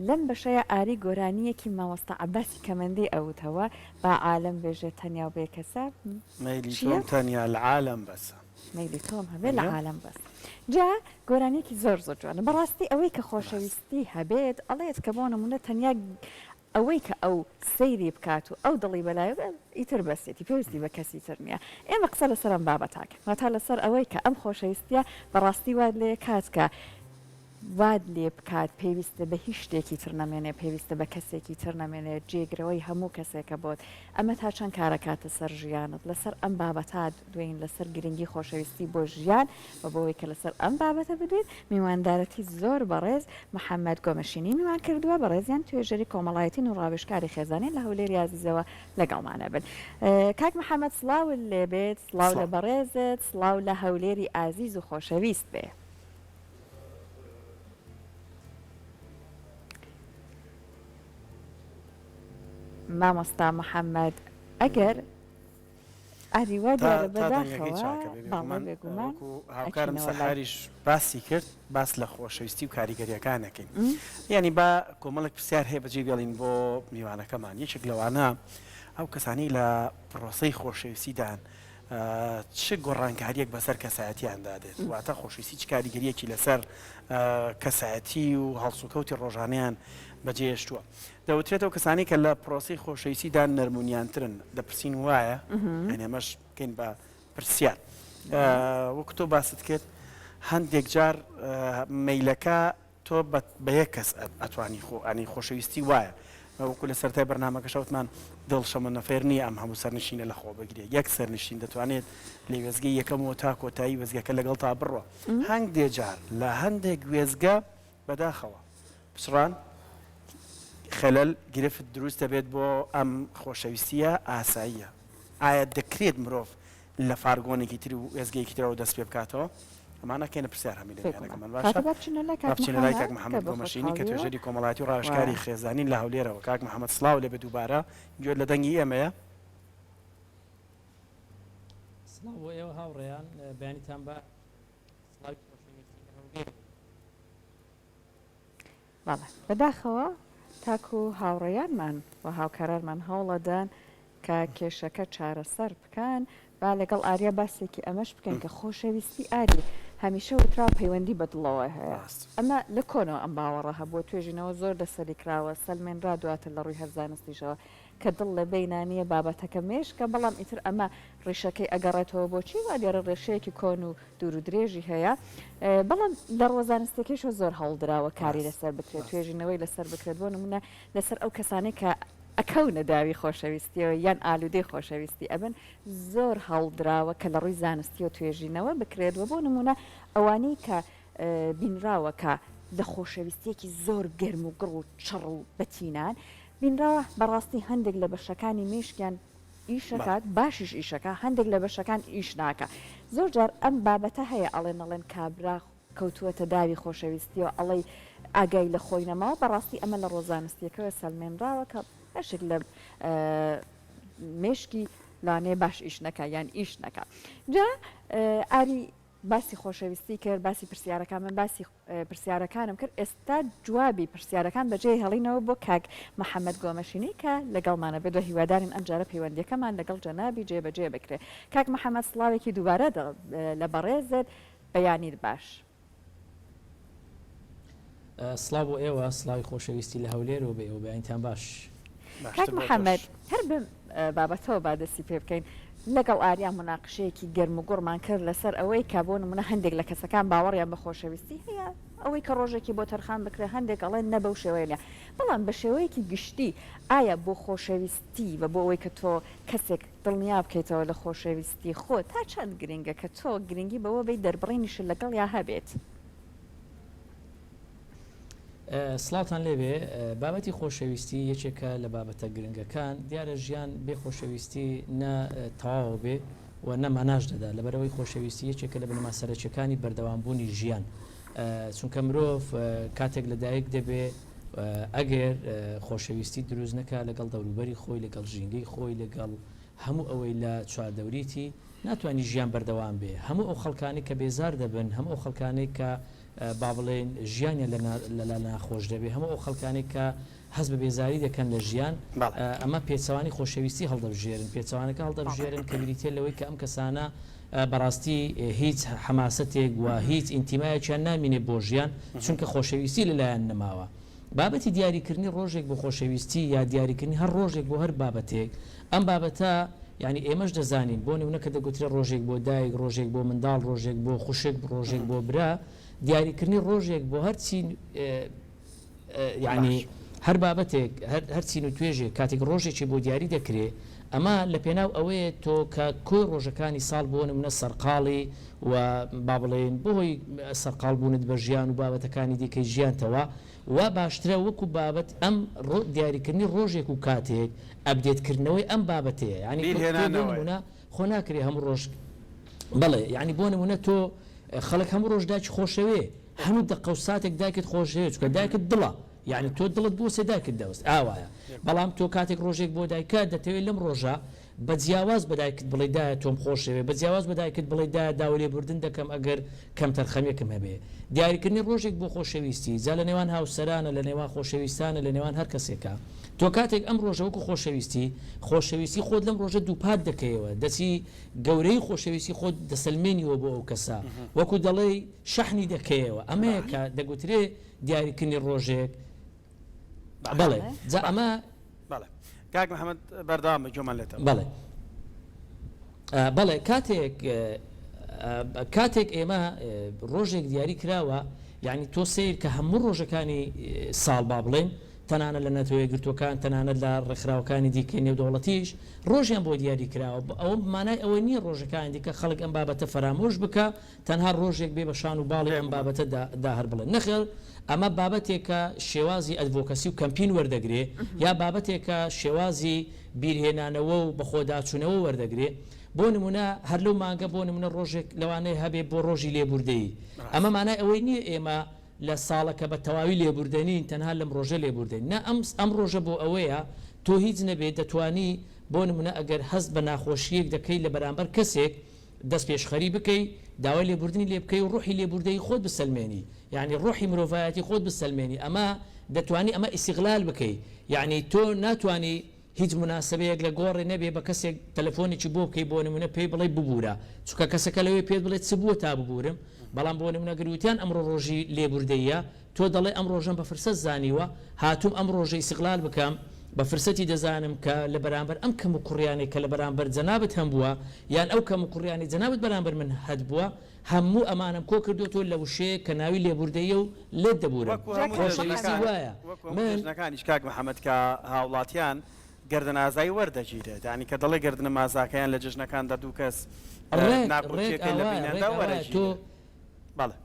لەم بەشەیا ئاری گۆرانییەکی مامۆستا عەباسی کەمەندی ئەوتەوە، با عالەم بێژێ تەنیا و بێکەسە، مەیلی چییە؟ تۆم تەنیا لە عالەم بەسە. مەیلی تۆم هەبێ لە وەنیە؟ عالەم بەس. جا گۆرانییەکی زۆر زۆر جوانە. بەڕاستی ئەوەی کە ڕاست. خۆشەویستی هەبێت ئەڵێت کە بۆ نموونە تەنیا ئەوەی کە ئەو سەیری بکات و ئەو دڵی بەلایەوە بێت ئیتر بەسیەتی پێویستی بە کەسی تر نییە. ئێمە قسە لەسەر ئەم بابەتە ئەکەین. واتا لەسەر ئەوەی کە ئەم خۆشەویستییە بەڕاستی وات لێکات کە وات لێ بکات پێویستت بە هیچ شتێکی تر نەمێنێ، پێویستت بە کەسێکی تر نەمێنێ، جێگرەوەی هەموو کەسێکە بۆت، ئەمە تا چەند کارەکاتە سەر ژیانت؟ لەسەر ئەم بابەتە دوێین، لەسەر گرنگی خۆشەویستی بۆ ژیان و بۆوەی کە لەسەر ئەم بابەتە بدوێین میواندارەتی زۆر بەڕێز محەمەد گۆمەشینی میوان کردووە، بەڕێزیان توێژەری کۆمەڵایەتین و ڕاوێژکاری خێزانین لە هەولێری ئازیزەوە لەگەڵمانە بن. کاک محەمەد سڵاوت لێ بێت، سڵاو لە سڵاو. بەڕێزت، سڵاو لە هەولێری ئازیز و خۆشەویست بێ. مامۆستا محەممەد ئەگەر ئاری وا تا دیارە تا دەنگەکەی بەداخەوە چاکە بێ بەڵێ بێگومان بێگومان وەکو هاوکارم ئەچینەوە لای سەحاریش باسی کرد باس لە خۆشەویستی و کاریگەریەکان ئەکەین یانی با کۆمەڵێک پرسیار هەیە بەجێی بێڵین بۆ میوانەکەمان یەکێک لەوانە ئەو کەسانەی لە پرۆسەی خۆشەویستیدان چ گۆڕانکارییەک بەسەر کەسایەتیاندا دێت؟ واتە خۆشەویستی چ کاریگەرییەکی لەسەر کەسایەتی و هەڵسوکەوتی ڕۆژانەیان بەجێهێشتووە؟ دەوترێت ئەو کەسانەی کە لە پرۆسەی خۆشەویستیدا نەرمونیانترن، دەپرسین وایە؟ یانی ئەمەش بکەین بە پرسیار. وەکو تۆ باست کرد هەندێک جار مەیلەکە تۆ بە یەک کەس ئەتوانی خۆ ئەنی خۆشەویستی وایە وەکو لە سەرەتای بەرنامەکەشا وتمان دڵ شەمەنەفێر نییە ئەم هەموو سەرنشینە لە خۆ بگرێ یەک سەرنشین دەتوانێت لە وێستگەی یەکەمەوە تا کۆتایی وێستگەکە لەگەڵ تا بڕوا هەندێ جار لە هەندێک وێستگە بەداخەوە پچڕان خەلەل گرفت دروست دەبێت بۆ ئەم خۆشەویستیە ئاساییە ئایا دەکرێت مرۆڤ لە فارگۆنێکی تر و وێستگەیەکی ترەوە دەست پێ بکاتەوە؟ ئەمانە کەینە پرسیار هەمی لە میانەکەمان باشە؟ کاکە با بچینە لای با کاک بچینە لای کاک محەمەد کە محەمەد بە گۆمەشینی کە خۆشحاڵیەوە توێژەری کۆمەڵایەتی و وایە. ڕاوێژکاری خێزانین لە هەولێرەوە. کاک محەمەد سڵاو لێ بێ دووبارە گوێت لە دەنگی ئێمەیە؟ سڵاو بۆ ئێوە هاوڕێیان بەیانیتان باش سڵاوی خۆشەویستی لە هەولێرەوە. بەڵێ بەداخەوە تاکو هاوڕێیانمان و هاوکارانمان هەوڵەدەن کە کێشەکە چارەسەر بکەن با لەگەڵ ئاریا باسێکی ئەمەش بکەین کە خۆشەویستی ئاری هەمیشە وتراوە پەیوەندی بە دڵەوە هەیە ئەمە لە کۆنەوە ئەم باوەڕە هەبووە توێژینەوە زۆر لەسەری کراوە سەلمێنرا دواتر لە ڕووی هەر زانستیشەوە کە دڵ لە بەینا نییە بابەتەکە مێشکە بەڵام ئیتر ئەمە ڕیشەکەی ئەگەڕێتەوە بۆ چی وا دیارە ڕێشەیەکی کۆن و دوور و درێژی هەیە بەڵام لە ڕووە زانستیەکەیشەوە زۆر هەوڵدراوە کاری لەسەر بکرێت توێژینەوەی لەسەر بکرێت بۆ نمونە لەسەر ئەو کەسانەی کە ئەکەونە داوی خۆشەویستیەوە یان ئالوودەی خۆشەویستی ئەبن زۆر هەوڵدراوە کە لە ڕووی زانستیەوە توێژینەوە بکرێت و بۆ نمونە ئەوانەی کە بینراوە کە لە خۆشەویستیەکی زۆر گەرم و گڕ و چڕ و بەتینان بینراوە بەڕاستی هەندێک لە بەشەکانی مێشکیان ئیشەکات باشیش ئیشەکا هەندێک لە بەشەکان ئیش ناکا زۆر جار ئەم بابەتە هەیە ئەڵێن ئەڵێن کابرا کەوتووەتە داوی خۆشەویستیەوە ئەڵێی ئاگای لە خۆی نەماوە بەڕاستی ئەمە لە ڕۆ زانستیەکەوە سەلمێنراوە کە بەشێک لە مێشکی لانەیە باش ئیش نەکا یان ئیش نەکا جا ئاری باسی خۆشەویستی کرد باسی پرسیارەکان من باسی پرسیارەکانم کرد ئێستا جوابی پرسیارەکان بەجێ هێڵینەوە بۆ کاک محەمەد گۆمەشینی کە لەگەڵمانە بێت و هیوادارین ئەمجارە پەیوەندیەکەمان لەگەڵ جەنابی جێبەجێ بکرێت کاک محەمەد سڵاوێکی دووبارە لە بەڕێزت بەیانیت باش. سڵاو بۆ ئێوە، سڵاوی خۆشەویستی لە هەولێرەوە بۆ ئێوە، بەیانیتان باش. کاک باشتر بۆ تۆش. محەمەد هەر بەم بابەتەوە با دەستی پێ بکەین، لەگەڵ ئاریا موناقشەیەکی گەرم و گوڕمان کرد لەسەر ئەوەی کە بۆ نموونە هەندێک لە کەسەکان باوەڕیان بە خۆشەویستی هەیە ئەوەی کە ڕۆژێکی بۆ تەرخان بکرێت هەندێک ئەڵێن نە بەو شێوەیە نیە بەڵام بە شێوەیەکی گشتی ئایا بۆ خۆشەویستی و بۆ ئەوەی کە تۆ کەسێک دڵنیا بکەیتەوە لە خۆشەویستی خۆت تا چەند گرنگە کە تۆ گرنگی بەوە بەی دەربڕینیشت لەگەڵیا هەبێت؟ سڵاوتان لێبێ بابەتی خۆشەویستی یەکێکە لە بابەتە گرنگەکان دیارە ژیان بێ خۆشەویستی نە تەواو بێ و نە ماناش دەدا لەبەرئەوەی خۆشەویستی یەکێکە لە بنەما سەرەکیەکانی بەردەوامبوونی ژیان چونکە مرۆڤ کاتێک لەدایک دەبێ ئەگەر خۆشەویستی دروست نەکا لەگەڵ دەوروبەری خۆی لەگەڵ ژینگەی خۆی لەگەڵ هەموو ئەوەی لە چواردەوریتی ناتوانی ژیان بەردەوام بێ هەموو ئەو خەڵکانەی کە بێزار دەبن هەموو ئەو خەڵکانەی کە. با بڵێین ژیانیان لەلا ناخۆش دەبێ، هەموو ئەو خەڵکانەی کە هەست بە بێزاری دەکەن لە ژیان، ئەمە پێچەوانەی خۆشەویستی هەڵدەبژێرن، پێچەوانەکە هەڵدەبژێرن کە بریتییە لەوەی کە ئەم کەسانە بەڕاستی هیچ حەماسەتێک و هیچ ئینتیمایەکیان نامینێ بۆ ژیان، چونکە خۆشەویستی لەلایان نەماوە. بابەتی دیاریکردنی ڕۆژێک بۆ خۆشەویستی یا دیاریکردنی هەر ڕۆژێک بۆ هەر بابەتێک، ئەم بابەتە یانی ئێمەش دەزانین، بۆ نمونە کە دەگوترێ ڕۆژێک بۆ دایک، ڕۆژێک بۆ منداڵ، ڕۆژێک بۆ خوشک، ڕۆژێک بۆ برا، دیاریکردنی ڕۆژێک بۆ هەر چین یانی هەر بابەتێک، هەر چین و توێژێک کاتێک ڕۆژێکی بۆ دیاری دەکرێ، ئەمە لە پێناو ئەوەیە تۆ کە کۆی ڕۆژەکانی ساڵ بۆ نمونە سەرقاڵی و با بڵێین بەهۆی سەرقاڵ بوونت بە ژیان و بابەتەکانی دیکەی ژیانتەوە وا باشترە وەکو بابەت ئەم دیاریکردنی ڕۆژێک و کاتێک update کردنەوەی ئەم بابەتەیە یانی تۆ بۆ نمونە خۆ ناکرێ هەموو ڕۆژ بەڵێ یانی بۆ نمونە تۆ خەڵک هەموو ڕۆژ دایکی خۆشەوێ هەموو دەقە و ساتێک دایکت خۆشەوێ چونکە دایکت دڵە یانی تۆ دڵت بوەسێ دایکت دەوەست ئاوایە بەڵام تۆ کاتێک ڕۆژێک بۆ دایکە دەتەوێت لەم ڕۆژە بە جیاواز بە دایکت بڵێی دایە تۆم خۆشەوێ، بە جیاواز بە دایکت بڵێی دایە داوای لێبوردن دەکەم ئەگەر کەمتەرخەمیەکم هەبێ. دیاریکردنی ڕۆژێک بۆ خۆشەویستی، جا لە نێوان هاوسەرانە، لە نێوان خۆشەویستانە، لە نێوان هەر کەسێکە. تۆ کاتێک ئەم ڕۆژە وەکو خۆشەویستی، خۆشەویستی خۆت لەم ڕۆژە دووپات دەکەیەوە، دەچی گەورەیی خۆشەویستی خۆت دەسەلمێنیوە بۆ ئەو کەسە، وەکو دەڵێی شەحنی دەکەیەوە. ئەمەیە کە دەگوترێ دیاریکردنی ڕۆژێک. بەڵێ جا ئەمە. بەڵێ کاک محەمەد بەردەوام بە گوێمان لێتە. بەڵێ بەڵێ کاتێک کاتێک ئێمە ڕۆژێک دیاری کراوە یعنی تۆ سیر کە هەموو ڕۆژەکانی ساڵ با بڵێن تەنانەت لە نەتەوە یەکگرتووەکان تەنانەت لە ڕێکخراوەکانی دیکەی نێودەوڵەتیش ڕۆژیان بۆ دیاری کراوە ئەوە مانای ئەوە نییە ڕۆژەکانی دیکە خەڵک ئەم بابەتە فەرامۆش بکە تەنها ڕۆژێک بێ بە شان و باڵی ئەم بابەتە دا هەر بڵێن نەخێر ئەمە بابەتێکە شێوازی advocacy و کەمپین وەردەگرێ یا بابەتێکە شێوازی بیرهێنانەوە و بەخۆداچوونەوە وەردەگرێ بۆ نمونە هەر لەو مانگە بۆ نمونە ڕۆژێک لەوانەیە هەبێ بۆ ڕۆژی لێبوردەیی ئەمە مانای ئەوەی نییە ئێمە لە ساڵەکە بە تەواوی لێبوردە نین تەنها لەم ڕۆژە لێبوردەین نا ئەم ئەم ڕۆژە بۆ ئەوەیە تۆ هیچ نەبێ دەتوانی بۆ نمونە ئەگەر هەست بە ناخۆشییەک دەکەی لە بەرامبەر کەسێک دەستپێشخەری بکەی، داوای لێبوردنی لێ بکەی و ڕۆحی لێبوردەیی خۆت بسەلمێنی، یەعنی ڕۆحی مرۆڤایەتی خۆت بسەلمێنی، ئەمە دەتوانی ئەمە ئیستیغلال بکەی، یەعنی تۆ ناتوانی هیچ موناسەبەیەک لە گۆڕێ نەبێ بە کەسێک تەلەفۆنێکی بۆ بکەی بۆ نمونە پێی بڵێی ببورە، چونکە کەسەکە لەوێ پێت بڵێ چ بووە تا ببورم، بەڵام بۆ نمونە گەر وتیان ئەمڕۆ ڕۆژی لێبوردەییە، تۆ دەڵێ ئەم ڕۆژەم بە فرسەت زانیوە، هاتووم ئەم ڕۆژە ئیستیغلال بکەم، بە فرسەتی دەزانم کە لە بەرامبەر ئەم کەموکوڕیانەی کە لە بەرامبەر جەنابت هەمبووە، یان ئەو کەموکوڕیانەی جەنابت بەرامبەر من هەتبووە، هەموو ئەمانەم کۆ کردۆتەوە لە وشەیەک کە ناوی لێبوردەییە و لێت دەبوورم. وەکو هەموو خۆشەویستی جەژنەکان، وایە. وەکو هەموو من. جەژنەکانیش کاک محەمەد کە هاوڵاتیان گەردن ئازایی وەردەگیرێت، یانی کە دەڵێ گەردنم ئازاکە یان لە جەژنەکاندا دوو کەس ڕێک، ڕێک ناکۆکییەکەی لە ئاوایە، ڕێک بەینیاندا ئاوایە. تۆ. وەرەگیرێ. بەڵێ.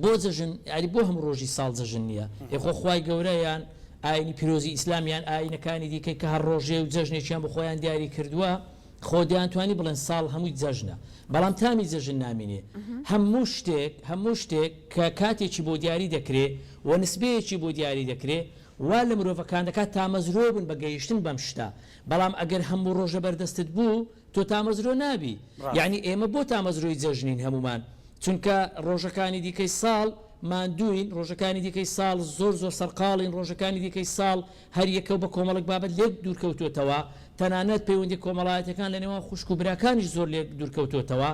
بۆ جەژن یانی بۆ هەموو ڕۆژی ساڵ جەژن نییە؟ ئێ خۆ خوای گەورە یان ئاینی پیرۆزی ئیسلام یان ئاینەکانی دیکەی کە هەر ڕۆژێ و جەژنێکیان بۆ خۆیان دیاری کردووە خۆ دەیانتوانی بڵێن ساڵ هەمووی جەژنە بەڵام تامی جەژن نامینێ هەموو شتێک هەموو شتێک کە کاتێکی بۆ دیاری دەکرێ و نسبەیەکی بۆ دیاری دەکرێ وا لە مرۆڤەکان دەکات تامەزرۆ بن بە گەیشتن بەم شتە بەڵام ئەگەر هەموو ڕۆژە بەردەستت بوو تۆ تامەزرۆ نابی یەعنی ئێمە بۆ تامەزرۆی جەژنین هەموومان چونکە ڕۆژەکانی دیکەی ساڵ ماندووین ڕۆژەکانی دیکەی ساڵ زۆر زۆر سەرقاڵین ڕۆژەکانی دیکەی ساڵ هەر یەکەو بە کۆمەڵێک بابەت لێک دوورکەوتۆتەوە تەنانەت پەیوەندی کۆمەڵایەتیەکان لە نێوان خوشک و براکانیش زۆر لێک دوورکەوتۆتەوە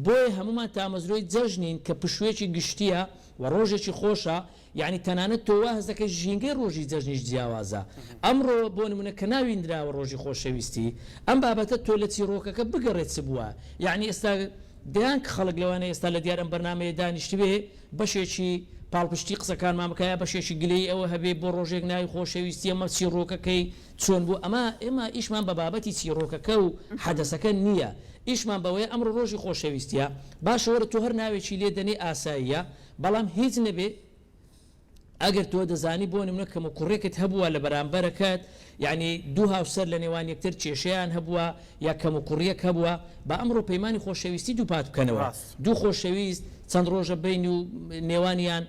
بۆیە هەموومان تامەزرۆی جەژنین کە پشوویەکی گشتیە و ڕۆژێکی خۆشە یەعنی تەنانەت تۆ وا هەست دەکەی ژینگەی ڕۆژی جەژنیش جیاوازە. ئەمڕۆ بۆ نموونە کە ناوی نراوە ڕۆژی خۆشەویستی، ئەم بابەتە تۆ لە چیڕۆکەکە بگەڕێ چ بووە. یەعنی ئێستا دەیان خەڵک لەوانەیە ئێستا لە دیار ئەم بەرنامەیە دانیشتبێ بەشێکی پاڵپشتی قسەکانمان بکا یا بەشێکی گلەیی ئەوە هەبێ بۆ ڕۆژێک ناوی خۆشەویستی ئەمە چیڕۆکەکەی چۆن بوو ئەمە ئێمە ئیشمان بە بابەتی چیڕۆکەکە و حەدەسەکە نییە ئیشمان بەوەیە ئەمڕۆ ڕۆژی خۆشەویستیە باشە وەرە تۆ هەر ناوێکی لێ دەنێی ئاساییە بەڵام هیچ نەبێ ئەگەر تۆ دەزانی بۆ نمونە کەموکوڕیەکت هەبووە لە بەرامبەرەکەت یعنی دوو هاوسەر لە نێوان یەکتر کێشەیان هەبووە یا کەموکوڕیەک هەبووە با ئەمڕۆ پەیمانی خۆشەویستی دووپات بکەنەوە ڕاست. دوو خۆشەویست چەند ڕۆژە بەین و نێوانیان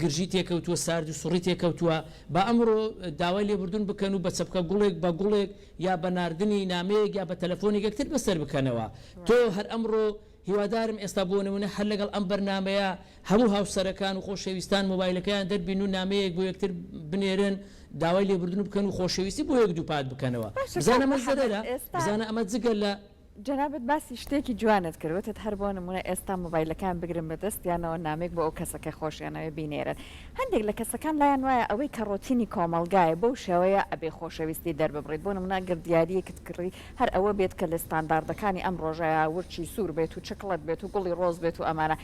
گرژی تێکەوتووە سارد و سوڕی تێکەوتووە با ئەمڕۆ داوای لێبوردن بکەن و بە چەپکە گوڵێک بە گوڵێک یا بە ناردنی نامەیەک یا بە تەلەفۆنێک یەکتر بەسەر بکەنەوە تۆ هەر ئەمڕۆ. هیوادارم ئێستا بۆ نمونە هەر لەگەڵ ئەم بەرنامەیە هەموو هاوسەرەکان و خۆشەویستان مۆبایلەکەیان دەربین و نامەیەک بۆ یەکتر بنێرن داوای لێبوردن بکەن و خۆشەویستی بۆ یەک دووپات بکەنەوە. باشە کاک بزانە ئەمە محەمەد زەرەرە؟ ئێستا بزانە ئەمە جگە لە. جەنابت باسی شتێکی جوانت کرد وتت هەر بۆ نمونە ئێستا مۆبایلەکان بگرن بە دەستیانەوە نامەیەک بۆ ئەو کەسەکەی خۆشیانەوێ بینێرن هەندێک لە کەسەکان لایان وایە ئەوەی کە ڕۆتینی کۆمەڵگایە بەو شێوەیە ئەبێ خۆشەویستی دەرببڕیت بۆ نمونە گەر دیاریەکت کڕی هەر ئەوە بێت کە لە ستانداردەکانی ئەم ڕۆژەیا ورچی سوور بێت و چکڵەت بێت و گوڵی ڕۆز بێت و ئەمانە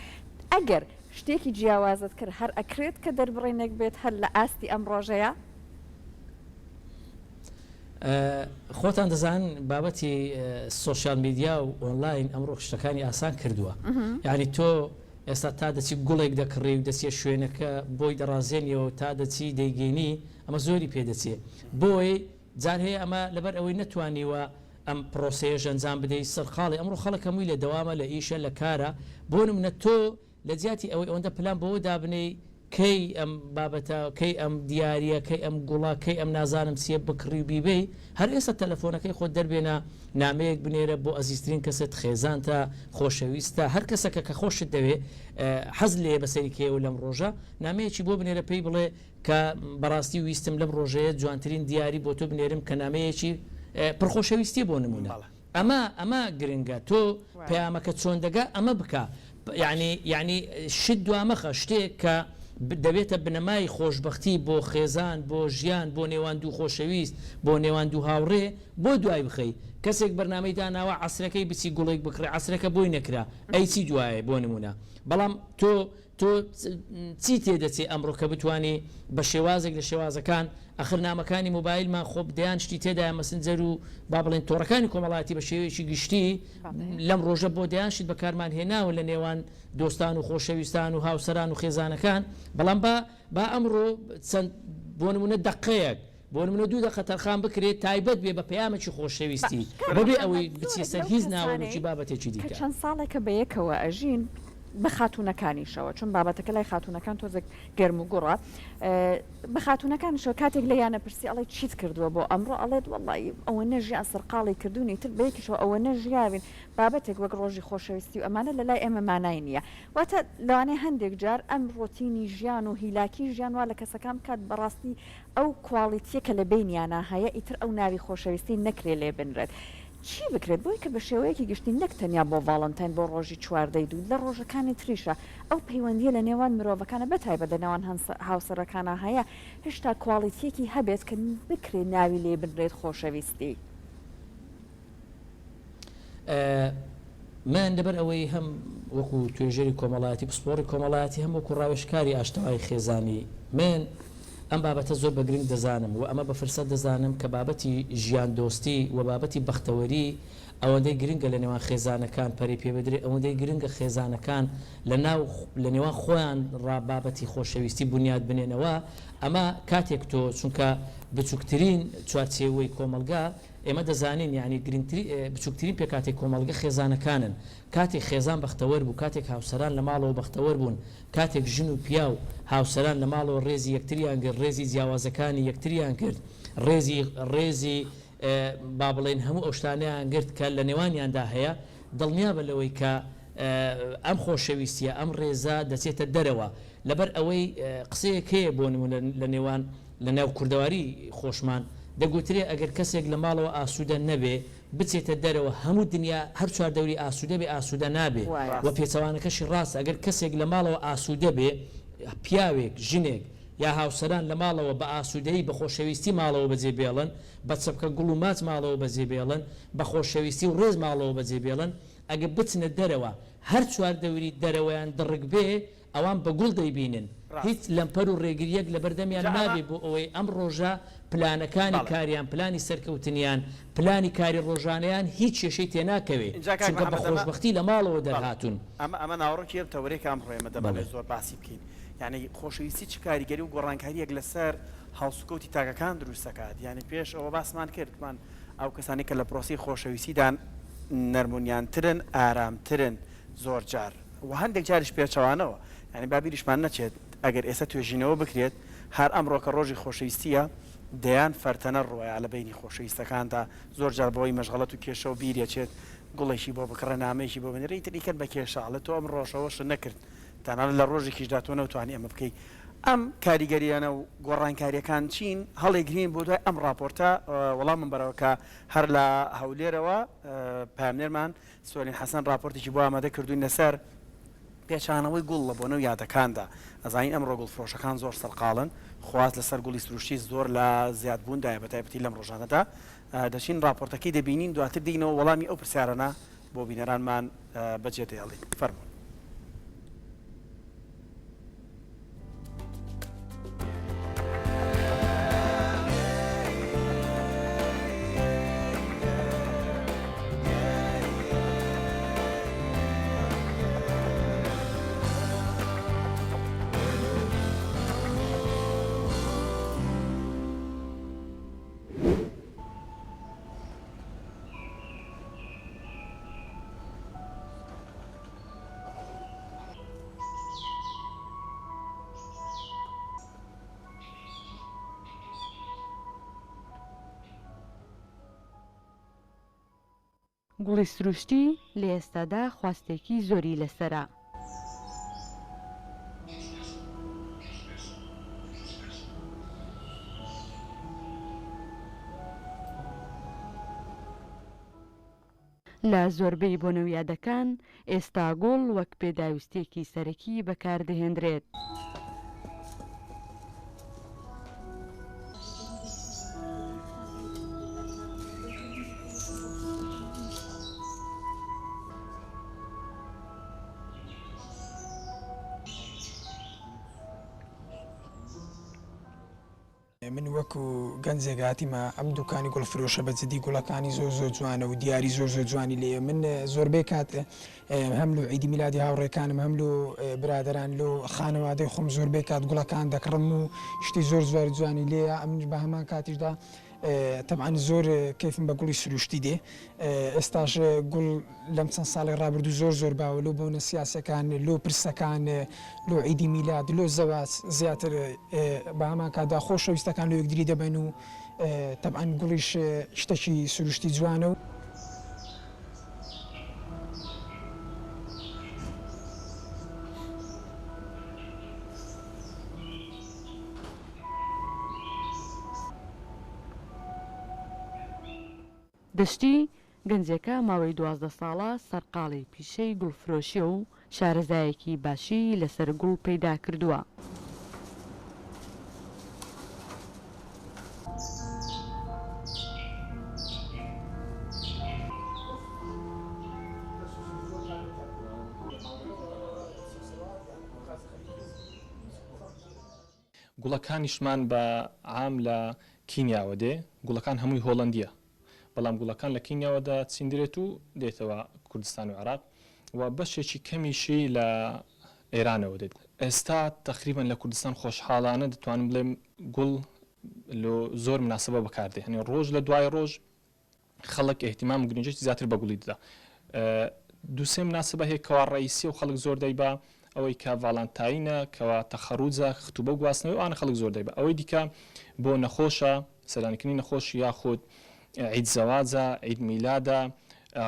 ئەگەر شتێکی جیاوازت کرد هەر ئەکرێت کە دەربڕینێک بێت هەر لە ئاستی ئەم ڕۆژەیا؟ خۆتان دەزانن بابەتی سۆشیال میدیا و ئۆنلاین ئەمڕۆ شتەکانی ئاسان کردووە یعنی تۆ ئێستا تا دەچی گوڵێک دەکڕی و دەچیە شوێنەکە بۆی دەڕازێنیەوە تا دەچی دەیگەینی ئەمە زۆری پێ دەچێ بۆی جار هەیە ئەمە لەبەر ئەوەی نەتوانیوە ئەم پرۆسەیەش ئەنجام بدەی سەرقاڵی ئەمڕۆ خەڵک هەمووی لە دەوامە لە ئیشە لە کارە بۆ نمونە تۆ لە جیاتی ئەوەی ئەوەندە پلان بۆوە دابنێی کەی ئەم بابەتە کەی ئەم دیاریە کەی ئەم گوڵە کەی ئەم نازانم چیە بکڕی و بیبەی هەر ئێستا تەلەفۆنەکەی خۆت دەربێنە نامەیەک بنێرە بۆ ئەزیزترین کەست خێزانتە خۆشەویستە هەر کەسەکە کە خۆشت دەوێ حەز لێیە بەسەری کەیەوە لەم ڕۆژە نامەیەکی بۆ بنێرە پێی بڵێ کە بەڕاستی ویستم لەم ڕۆژەیە جوانترین دیاری بۆ تۆ بنێرم کە نامەیەکی پڕ خۆشەویستیە بۆ نمونە ئەمە ئەمە گرنگە تۆ پەیامەکە چۆن دەگا ئەمە بکە یانی یانی شت دوامەخە شتێک کە دەبێتە بنەمای خۆشبەختی بۆ خێزان بۆ ژیان بۆ نێوان دوو خۆشەویست بۆ نێوان دوو هاوڕێ بۆ دوای بخەی کەسێک بەرنامەی داناوە عەسرەکەی بچی گوڵێک بکڕێ عەسرەکە بۆی نەکرا ئەی چی دوایە بۆ نمونە بەڵام تۆ تۆ چی تێدەچێ ئەمڕۆ کە بتوانی بە شێوازێک لە شێوازەکان، ئەخر نامەکانی مۆبایلمان خۆ دەیان شتی تێدایە مەسنجەر و با بڵێین تۆڕەکانی کۆمەڵایەتی بە شێوەیەکی گشتی لەم ڕۆژە بۆ دەیان شت بەکارمان هێناوە لە نێوان دۆستان و خۆشەویستان و هاوسەران و خێزانەکان بەڵام با با ئەمڕۆ چەند بۆ نمونە دەقەیەک بۆ نمونە دوو دەقە تەرخان بکرێت تایبەت بێ بە پەیامێکی خۆشەویستی باش کاک بەبێ محەمەد ئەوەی بچیە زۆرێک سەر لەو هیچ کەسانەی ناوەرۆکی بابەتێکی کە دیکە. چەند ساڵێکە بەیەکەوە ئەژین بە خاتوونەکانیشەوە چون بابەتەکە لای خاتوونەکان تۆزێک گەرم و گوڕە بە خاتوونەکانیشەوە کاتێک لێیانە پرسی ئەڵێ چیت کردووە بۆ ئەمڕۆ ئەڵێت وەڵی ئەوە نەژیان سەرقاڵی کردوونی تر بەیەکیشەوە ئەوە نەژیاوین بابەتێک وەک ڕۆژی خۆشەویستی و ئەمانە لە لای ئێمە مانای نییە واتە لەوانەیە هەندێک جار ئەم ڕۆتینی ژیان و هیلاکی ژیان وا لە کەسەکان بکات بەڕاستی ئەو کواڵیتیە کە لە بەینیانا هەیە ئیتر ئەو ناوی خۆشەویستی نەکرێ لێ بنرێت. چی بکرێت بۆی کە بە شێوەیەکی گشتی نەک تەنیا بۆ ڤاڵنتاین بۆ ڕۆژی چواردەی دوو لە ڕۆژەکانی تریشا ئەو پەیوەندیە لە نێوان مرۆڤەکانا بە تایبەت لە نێوان هاوسەرەکانا هەیە هێشتا کواڵیتیەکی هەبێت کە بکرێ ناوی لێ بنرێت خۆشەویستی؟ من لەبەر ئەوەی هەم وەکو توێژەری کۆمەڵایەتی پسپۆڕی کۆمەڵایەتی هەم وەکو ڕاوێژکاری ئاشتەوایی خێزانی من ئەم بابەتە زۆر بە گرنگ دەزانم و ئەمە بە فرسەت دەزانم کە بابەتی ژیان دۆستی و بابەتی بەختەوەری ئەوەندەی گرنگە لە نێوان خێزانەکان پەرەی پێ بدرێ ئەوەندەی گرنگە خێزانەکان لە ناو لە نێوان خۆیان ڕا بابەتی خۆشەویستی بونیاد بنێنەوە ئەمە کاتێک تۆ چونکە بچوکترین چوارچێوەی کۆمەڵگا ئێمە دەزانین یانی گرنگترین بچوکترین پێکهاتەی کۆمەڵگە خێزانەکانن، کاتێک خێزان بەختەوەر بوو، کاتێک هاوسەران لە ماڵەوە بەختەوەر بوون، کاتێک ژن و پیاو هاوسەران لە ماڵەوە ڕێزی یەکتریان گرت، ڕێزی جیاوازەکانی یەکتریان گرت، ڕێزی ڕێزی با بڵێین هەموو ئەو شتانەیان گرت کە لە نێوانیاندا هەیە، دڵنیابە لەوەی کە ئەم خۆشەویستیە، ئەم ڕێزە دەچێتە دەرەوە، لەبەر ئەوەی قسەیەک هەیە بۆ نموونە لە نێوان لە ناو کوردەواری خۆشمان دەگوترێ ئەگەر کەسێک لە ماڵەوە ئاسوودە نەبێ بچێتە دەرەوە هەموو دنیا هەر چواردەوری ئاسوودە بێ ئاسوودە نابێ و ڕاستە. پێچەوانەکەشی ڕاستە ئەگەر کەسێک لە ماڵەوە ئاسوودە بێ پیاوێک ژنێک یا هاوسەران لە ماڵەوە بە ئاسوودەیی بە خۆشەویستی ماڵەوە بەجێ بێڵن بە چەپکە گوڵ و ماچ ماڵەوە بەجێ بێڵن بە خۆشەویستی و ڕێز ماڵەوە بەجێ بێڵن ئەگەر بچنە دەرەوە هەر چواردەوری دەرەوەیان دڕک بێ ئەوان بە گوڵ دەیبینن، هیچ ڕاستە. لەمپەر و ڕێگرییەک لەبەردەمیان جا ئەمە. نابێ بۆ ئەوەی ئەم ڕۆژە پلانەکانی بەڵێ. کاریان، پلانی سەرکەوتنیان، پلانی کاری ڕۆژانەیان هیچ کێشەی تێناکەوێ، ئینجا کاک چونکە بە محەمەد ئەمە. خۆشبەختی لە ماڵەوە بەڵێ. دەرهاتوون. ئەمە ئەمە ناوەڕۆکی ئەم تەوەرەیە کە ئەمڕۆ ئێمە بەڵێ. دەمانەوێت زۆر باسی بکەین. یانی خۆشەویستی چ کاریگەری و گۆڕانکارییەک لەسەر هەڵسوکەوتی تاکەکان دروست دەکات؟ یانی پێش ئەوە باسمان کرد وتمان ئەو کەسانەی کە لە پرۆسەی خۆشەویستیدان نەرمونیانترن، ئارامترن زۆر جار. وە هەندێک جاریش پێچەوانەوە یانی با بیریشمان نەچێت ئەگەر ئێستا توێژینەوە بکرێت هەر ئەمڕۆ کە ڕۆژی خۆشەویستیە دەیان فەرتەنە ڕوەیا لە بەینی خۆشەویستەکاندا زۆر جار بەوەی مەشغەڵەت و کێشەوە بیریەچێت. گوڵێکی بۆ بکڕێ نامەیەکی بۆ بنێرێ ئیتر ئیکەن بە کێشە ئەڵێ تۆ ئەم ڕۆژەوەشت نەکرد تەنانەت لە ڕۆژێکیشدا تۆ نەوتوانی ئەمە بکەی ئەم کاریگەریانە و گۆڕانکاریەکان چین هەڵێگرین بۆ دوای ئەم ڕاپۆرتە وەڵامم بەرەوە کە هەر لە هەولێرەوە پەیامنێرمان سۆلین حەسەن ڕاپۆرتێکی بۆ ئامادە کردووین لەسەر پێچانەوەی گوڵ لە بۆنە و یادەکاندا. ئەزانین ئەمڕۆ گوڵفرۆشەکان زۆر سەرقاڵن، خواست لەسەر گوڵی سروشتی زۆر لە زیادبووندایە بەتایبەتی لەم ڕۆژانەدا. دەچین ڕاپۆرتەکەی دەبینین دواتر دێینەوە وەڵامی ئەو پرسیارانە بۆ بینەرانمان بەجێ دەهێڵین. فەرموون. گوڵی سروشتی لە ئێستادا خواستێکی زۆری لەسەرە. لە زۆربەی بۆنە و یادەکان ئێستا گوڵ وەک پێداویستییەکی سەرەکی بەکاردەهێندرێت. من وەکو گەنجێک هاتیمە ئەم دوکانی گوڵ فرۆشە بە جدی گوڵەکانی زۆر زۆر جوانە و دیاری زۆر زۆر جوانی لێیە من زۆربەی کات هەم لۆ عیدی میلادی هاوڕێکانم هەم لۆ برادەران لۆ خانەوادەی خۆم زۆربەی کات گوڵەکان دەکڕم و شتی زۆر زۆر جوانی لێیە ئەمنیش بە هەمان کاتیشدا تەبعەن زۆر کەیفم بە گوڵی سروشتی دێ ئێستاش گوڵ لەم چەند ساڵی ڕابردوو زۆر زۆر باوە لۆ بۆنە سیاسەکان لۆ پرسەکان لۆ عیدی میلاد لۆ زەواج زیاتر بە هەمان کاتدا خۆشەویستەکان لۆ یەکدری دەبەن و تەبعەن گوڵیش شتەکی سروشتی جوانە و. دەشتی، گەنجێکە ماوەی 12 ساڵە سەرقاڵی پیشەی گوڵفرۆشییە و شارەزایەکی باشی لەسەر گوڵ پەیدا کردووە. گوڵەکانیشمان بە عام لە کینیاوە دێ، گوڵەکان هەمووی هۆڵەندییە، بەڵام گوڵەکان لە کینیاوە دەچیندرێت و دێتەوە کوردستان و عێراق و بەشێکی کەمیشی لە ئێرانەوە دێت. ئێستا تەقریبەن لە کوردستان خۆشحاڵانە دەتوانم بڵێم گوڵ لۆ زۆر مناسبە بەکاردێ، یانی ڕۆژ لە دوای ڕۆژ خەڵک ئیهتیمام و گرنگیی زیاتر بە گوڵی دەدا. دوو سێ مناسبە هەیە کەوا ڕەئیسیە و خەڵک زۆر دەیبا، ئەوەی کە ڤالانتاینە، کەوا تەخەروجە، ختوبە و گواستنەوەی ئەوانە خەڵک زۆر دەیبا. ئەوەی دیکە بۆ نەخۆشە، سەردانیکردنی نەخۆش یاخود عید زەواجە، عید میلادە،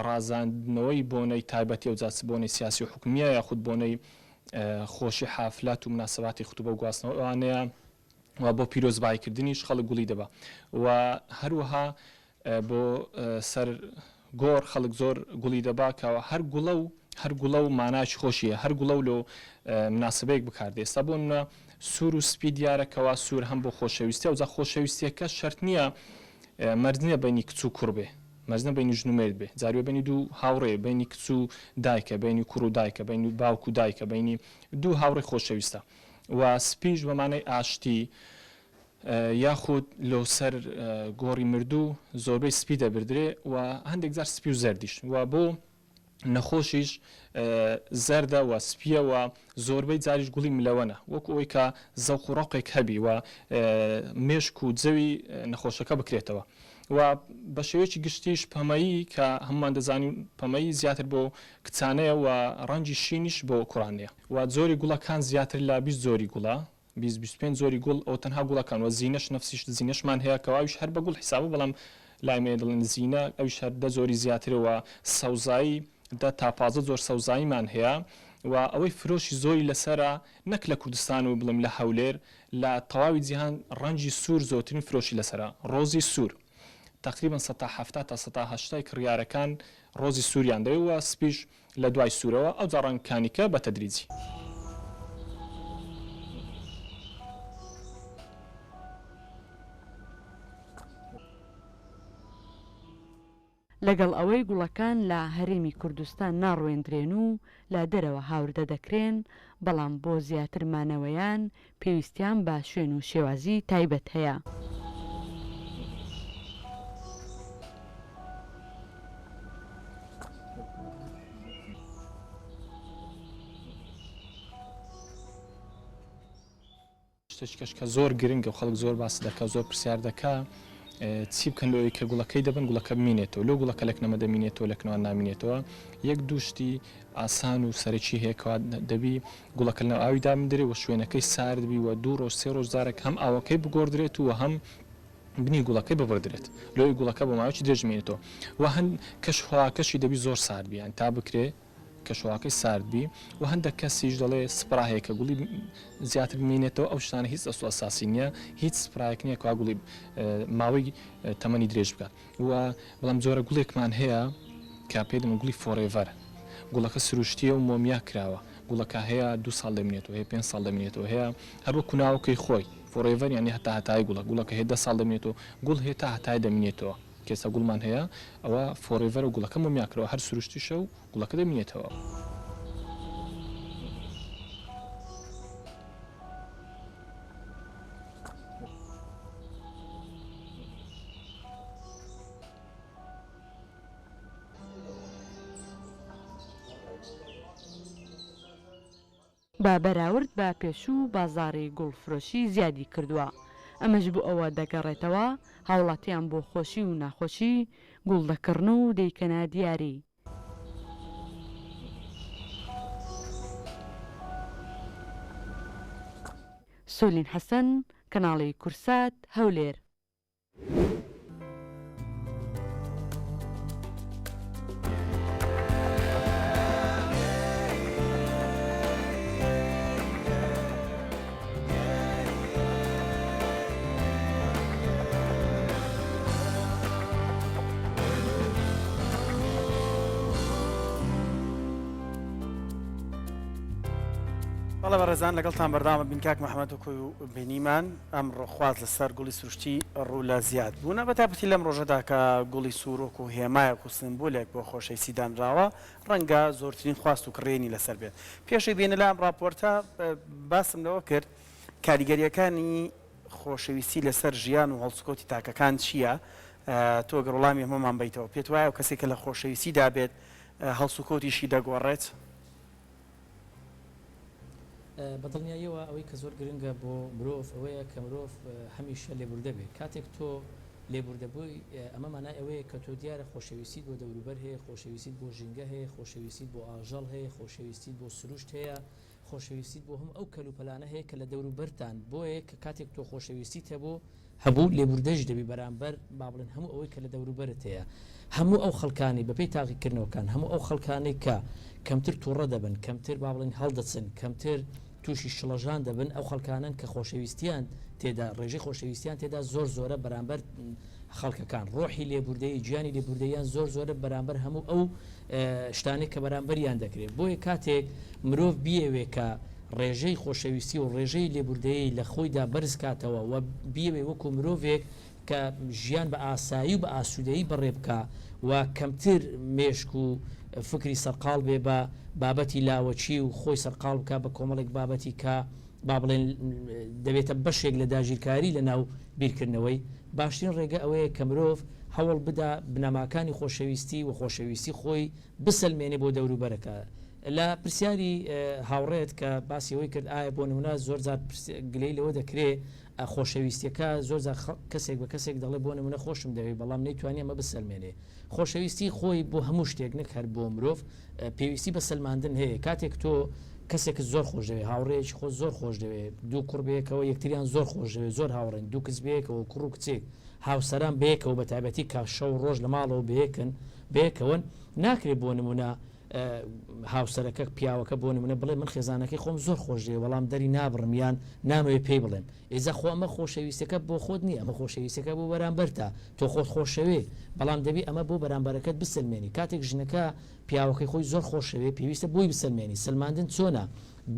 ڕازاندنەوەی بۆنەی تایبەتی ئەوجا چ بۆنەی سیاسی و حکومییە یاخود بۆنەی خۆشی حافلات و مناسباتی ختوبە و گواستنەوەی ئەوانەیە و بۆ پیرۆزباییکردنیش خەڵک گوڵی دەبا و هەروەها بۆ سەر گۆڕ خەڵک زۆر گوڵی دەبا کە هەر گوڵە و هەر گوڵە و مانایەکی خۆشی هەیە هەر گوڵە و لۆ مناسبەیەک بکاردێ ئێستا بۆ نمونە سوور و سپی دیارە کەوا سوور هەم بۆ خۆشەویستیە ئەوجا خۆشەویستیەکە شەرت نییە مەرج نییە بەینی کچ و کوڕ بێ مەرج نییە بەینی ژن و مێرد بێ جاری وە بەینی دوو هاوڕێ بەینی کچ و دایکە بەینی کوڕ و دایکە بەینی باوک و دایکە بەینی دوو هاوڕێی خۆشەویستە و سپیش بە مانای ئاشتی یاخود لۆ سەر گۆڕی مردوو زۆربەی سپی دەبردرێ و هەندێک جار سپی و زەردیش و بۆ نەخۆشیش زەردە و سپیە و زۆربەی جاریش گوڵی ملەوەنە وەکو ئەوەی کە زەوق و ڕەوقێک هەبی و مێشک و جەوی نەخۆشەکە بکرێتەوە و بە شێوەیەکی گشتیش پەمەیی کە هەمومان دەزانین پەمەیی زیاتر بۆ کچانەیە و ڕەنگی شینیش بۆ کوڕانەیە و جۆری گوڵەکان زیاتر لە 20 جۆری گوڵە 20 25 جۆری گوڵ ئەوە تەنها گوڵەکان وە زینەش نەفسی شت زینەشمان هەیە کەوا ئەویش هەر بە گوڵ حیسابە بەڵام. لای مێ دەڵێن زینە ئەویش هەر دە جۆری زیاترە و سەوزایی دە تا 15 جۆر سەوزاییمان هەیە و ئەوەی فرۆشی زۆری لەسەرە نەک لە کوردستان و بڵێم لە هەولێر لە تەواوی جیهان ڕەنگی سوور زۆرترین فرۆشی لەسەرە ڕۆزی سوور تەقریبەن سەتا 70 تا سەتا هەشتای کڕیارەکان ڕۆزی سووریان دەوێت و سپیش لە دوای سوورەوە ئەوجا ڕەنگەکانی کە بە تەدریجی. لەگەڵ ئەوەی گوڵەکان لە هەرێمی کوردستان ناڕوێندرێن و لە دەرەوە هاوردە دەکرێن، بەڵام بۆ زیاتر مانەوەیان پێویستیان بە شوێن و شێوازی تایبەت هەیە. شتێکیش کە زۆر گرنگە و خەڵک زۆر باس دەکا و زۆر پرسیار دەکا چی بکەن لۆ ئەوەی کە گوڵەکەی دەبن گوڵەکە بمینێتەوە لۆ گوڵەکە لە کنەمە دەمینێتەوە لە کنەوە نامینێتەوە یەک دوو شتی ئاسان و سەرەکی هەیە کەوا دەبی گوڵەکە لەناو ئاوی دابندرێ و شوێنەکەی سارد بی و دوو ڕۆژ سێ ڕۆژ جارێک هەم ئاوەکەی بگۆڕدرێت و هەم بنی گوڵەکەی ببڕدرێت لۆی گوڵەکە بۆ ماوەیەکی درێژ بمێنێتەوە و هەند کەش هەواکەشی دەبی زۆر سارد بی یان تا بکرێ کەشوهەواکەی سارد بی و هەندەک کەسیش دەڵێ سپرا هەیە کە گوڵی زیاتر بمینێتەوە ئەو شتانە هیچ ئەسڵ ئەساسی نییە هیچ سپرایەک نییە کوا گوڵی ماوەی تەمەنی درێژ بکات و بەڵام جۆرە گوڵێکمان هەیە کە پێی دەڵێن گوڵی forever گوڵەکە سروشتیە و مۆمیا کراوە گوڵەکە هەیە دوو ساڵ دەمینێتەوە هەیە پێنج ساڵ دەمینێتەوە هەیە هەر وەکو ناوەکەی خۆی forever یانی هەتا هەتای گوڵە گوڵەکە هەیە دە ساڵ دەمینێتەوە گوڵ هەیە تا هەتای دەمینێتەوە کێسە گوڵمان هەیە ئەوە forever ە و گوڵەکە مۆمیا کراوە هەر سروشتیشە و گوڵەکە دەمینێتەوە. بە بەراورد بە پێشوو بازاڕی گوڵ فرۆشی زیادی کردووە، ئەمەش بۆ ئەوە دەگەڕێتەوە هاوڵاتیان بۆ خۆشی و ناخۆشی گوڵ دەکڕن و دەیکەنە دیاری. سۆلین حەسەن، کەناڵی کورسات، هەولێر. بەڵێ بەڕێزان لەگەڵتان بەردەوام بین کاک محەممەد وەکو بینیمان ئەمڕۆ خواست لەسەر گوڵی سروشتی ڕوو لە زیاد بوونە بە تایبەتی لەم ڕۆژەدا کە گوڵی سوور وەکو هێمایەک و سمبولێک بۆ خۆشەویستی دانراوە ڕەنگە زۆرترین خواست و کڕینی لەسەر بێت پێشەوەی بێینە لای ئەم ڕاپۆرتە باسم لەوە کرد کاریگەرییەکانی خۆشەویستی لەسەر ژیان و هەڵسوکەوتی تاکەکان چییە؟ تۆ گەر وەڵامی ئەمەمان بەیتەوە پێت وایە ئەو کەسێک کە لە خۆشەویستیدا بێت هەڵسوکەوتیشی دەگۆڕێت؟ بە دڵنیاییەوە ئەوەی کە زۆر گرنگە بۆ مرۆڤ ئەوەیە کە مرۆڤ هەمیشە لێبوردە بێت کاتێک تۆ لێبوردە بووی ئەمە مانای ئەوەیە کە تۆ دیارە خۆشەویستیت بۆ دەوروبەر هەیە خۆشەویستیت بۆ ژینگە هەیە خۆشەویستیت بۆ ئاژەڵ هەیە خۆشەویستیت بۆ سروشت هەیە خۆشەویستیت بۆ هەموو ئەو کەلوپەلانە هەیە کە لە دەوروبەرتان، بۆیە کە کاتێک تۆ خۆشەویستیت هەبوو، هەبوو، لێبوردەیش دەبی بەرامبەر با بڵێین هەموو ئەوەی کە لە دەوروبەرت هەیە، هەموو ئەو خەڵکانەی بەپێی تاقیکردنەوەکان، هەموو ئەو خەڵکانەی کە کەمتر توڕە دەبن، کەمتر با بڵێین هەڵدەچن، کەمتر تووشی شڵەژان دەبن، ئەو خەڵکانەن کە خۆشەویستیان تێدا، ڕێژەی خۆشەویستیان تێدا زۆر زۆرە بەرامبەر خەڵکەکان، ڕۆحی لێبوردەیی، گیانی لێبوردەییان زۆر زۆرە بەرامبەر هەموو ئەو شتانەی کە بەرامبەریان دەکرێت. بۆیە کاتێک مرۆڤ بیەوێ کە ڕێژەی خۆشەویستی و ڕێژەی لێبوردەیی لە خۆیدا بەرز کاتەوە و بیەوێ وەکو مرۆڤێک کە ژیان بە ئاسایی و بە ئاسوودەیی بەڕێ بکا و کەمتر مێشک و فکری سەرقاڵ بێ بە بابەتی لاوەکی و خۆی سەرقاڵ بکا بە کۆمەڵێک بابەتی کە با بڵێن دەبێتە بەشێک لە داگیرکاری لە ناو بیرکردنەوەی، باشترین ڕێگە ئەوەیە کە مرۆڤ هەوڵ بدا بنەماکانی خۆشەویستی و خۆشەویستی خۆی بسەلمێنێ بۆ دەوروبەرەکە. لە پرسیاری هاوڕێت کە باسی ئەوەی کرد ئایا بۆ نمونە زۆر جار گلەیی لەوە دەکرێ خۆشەویستیەکە زۆر جار کەسێک بە کەسێک دەڵێ بۆ نمونە خۆشم دەوێی بەڵام نەیتوانی ئەمە بسەلمێنێ خۆشەویستی خۆی بۆ هەموو شتێک نەک هەر بۆ مرۆڤ پێویستی بە سەلماندن هەیە کاتێک تۆ. کەسێکت زۆر خۆش دەوێ، هاوڕێیەکی خۆت زۆر خۆش دەوێ، دوو کوڕ بەیەکەوە یەکتریان زۆر خۆش دەوێ، زۆر هاوڕێن، دوو کچ بەیەکەوە، کوڕ و کچێک، هاوسەران بەیەکەوە بەتایبەتی کە شەو و ڕۆژ لە ماڵەوە بەیەکن، بەیەکەوەن، ناکرێ بۆ نموونە هاوسەرەکە، پیاوەکە بۆ نموونە بڵێ من خێزانەکەی خۆم زۆر خۆش دەوێ بەڵام دەری نابڕم یان نامەوێ پێی بڵێم. ئیجا خۆ ئەمە خۆشەویستیەکە بۆ خۆت نیە، ئەمە خۆشەویستیەکە بۆ بەرامبەرتە، تۆ خۆت خۆشەوێ، بەڵام دەبی ئەمە بۆ بەرامبەرەکەت بسەلمێنی، کاتێک ژنەکە پیاوەکەی خۆی زۆر خۆشەوێ پێویستە بۆی بسەلمێنی، سەلماندن چۆنە؟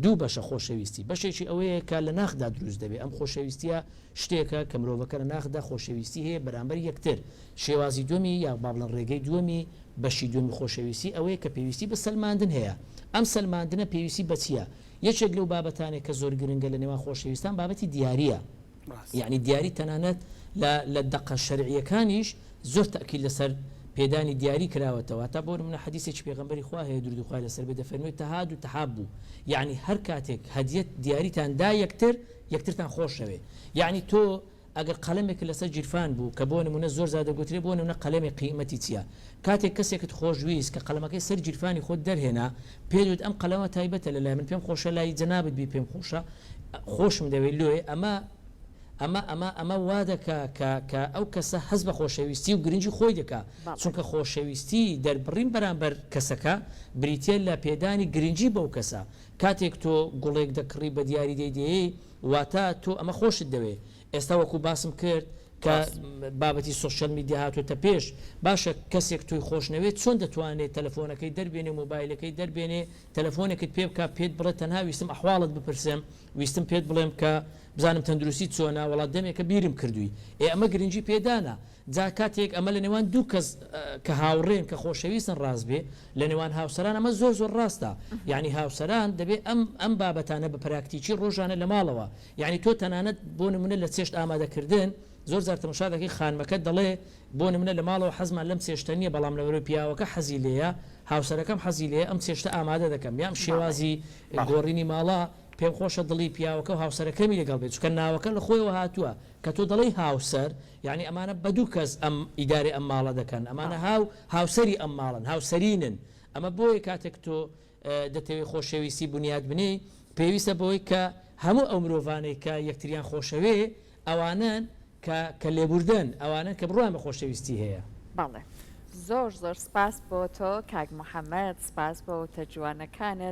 دوو بەشە خۆشەویستی، بەشێکی ئەوەیە کە لە ناخدا دروست دەبێ، ئەم خۆشەویستیە شتێکە کە مرۆڤەکە لە ناخدا خۆشەویستی هەیە بەرامبەر یەکتر، شێوازی دووەمی یا با بڵێن ڕێگەی دووەمی بەشی دووەمی خۆشەویستی ئەوەیە کە پێویستی بە سەلماندن هەیە، ئەم سەلماندنە پێویستی بە چیە؟ یەکێک لەو بابەتانەی کە زۆر گرنگە لە نێوان خۆشەویستان بابەتی دیارییە. یەعنی دیاری تەنانەت لە لە دەقە شەرعییەکانیش زۆر تەئکید لەسەر پێدانی دیاری کراوەتەوە هەتا بۆ نمونە حەدیسێکی پێغەمبەری خوا هەیە دروودی خوای لەسەر بێت دەفەرموێت تەهادو تەحابو یەعنی هەر کاتێک هەدیەت دیاریتان دا یەکتر یەکترتان خۆشەوێ یەعنی تۆ ئەگەر قەلەمێکت لەسەر گیرفان بوو کە بۆ نموونە زۆر جار دەگوترێ بۆ نموونە قەلەمی قیمەتی چیە؟ کاتێک کەسێکت خۆش ویست کە قەلەمەکەی سەر گیرفانی خۆت دەرهێنا پێت وت ئەم قەلەمە تایبەتە لە لای من پێم خۆشە لای جەنابت بی پێم خۆشە خۆشم دەوێی لۆیە ئەمە ئەمە ئەمە ئەمە وا دەکا کە کە ئەو کەسە هەست بە خۆشەویستی و گرنگی خۆی دەکا بەڵێ. چونکە خۆشەویستی دەربڕین بەرامبەر کەسەکە بریتیە لە پێدانی گرنگی بەو کەسە کاتێک تۆ گوڵێک دەکڕی بە دیاری دەیدەیەی واتە تۆ ئەمە خۆشت دەوێ ئێستا وەکو باسم کرد کە بابەتی social media هاتۆتە پێش باشە کەسێک تۆی خۆش نەوێت چۆن دەتوانێت تەلەفۆنەکەی دەربێنێ مۆبایلەکەی دەربێنێ تەلەفۆنێکت پێ بکا پێت بڵێ تەنها ویستم ئەحواڵت بپرسم ویستم پێت بڵێم کە بزانم تەندروستی چۆنە وەڵا دەمێکە بیرم کردووی ئێ ئەمە گرنگی پێدانە جا کاتێک ئەمە لە نێوان دوو کەس کە هاوڕێن کە خۆشەویستن ڕاست بێ لە نێوان هاوسەران ئەمە زۆر زۆر ڕاستە یعنی هاوسەران دەبێ ئەم ئەم بابەتانە بە پراکتیکی ڕۆژانە لە ماڵەوە یعنی تۆ تەنانەت بۆ نمونە لە چێشت ئامادەکردن زۆر جار تەماشا دەکەی خانمەکە دەڵێ بۆ نمونە لە ماڵەوە حەزمان لەم چێشتە نییە بەڵام لەبەرەوەی پیاوەکە حەزی لێیە هاوسەرەکەم حەزی لێیە ئەم چێشتە ئامادە دەکەم یان شێوازی گۆڕینی ماڵە پێم خۆشە دڵی پیاوەکە و هاوسەرەکەمی لەگەڵ بێت چونکە ناوەکە لە خۆیەوە هاتووە کە تۆ دەڵێی هاوسەر یانی ئەمانە بە دوو کەس ئەم ئیدارەی ئەم ماڵە دەکەن ئەمانە هاو هاوسەری ئەم ماڵن هاوسەرینن ئەمە بۆیە کاتێک تۆ دەتەوێ خۆشەویستی بنیات بنێی پێویستە بەوەی کە هەموو ئەو مرۆڤانەی کە یەکتریان خۆشەوێ ئەوانەن کە کە لێبوردەن ئەوانەن کە بڕوایان بە خۆشەویستی هەیە. بەڵێ زۆر زۆر سپاس بۆ تۆ کاک محمد سپاس بۆ وتە جوانەکانت.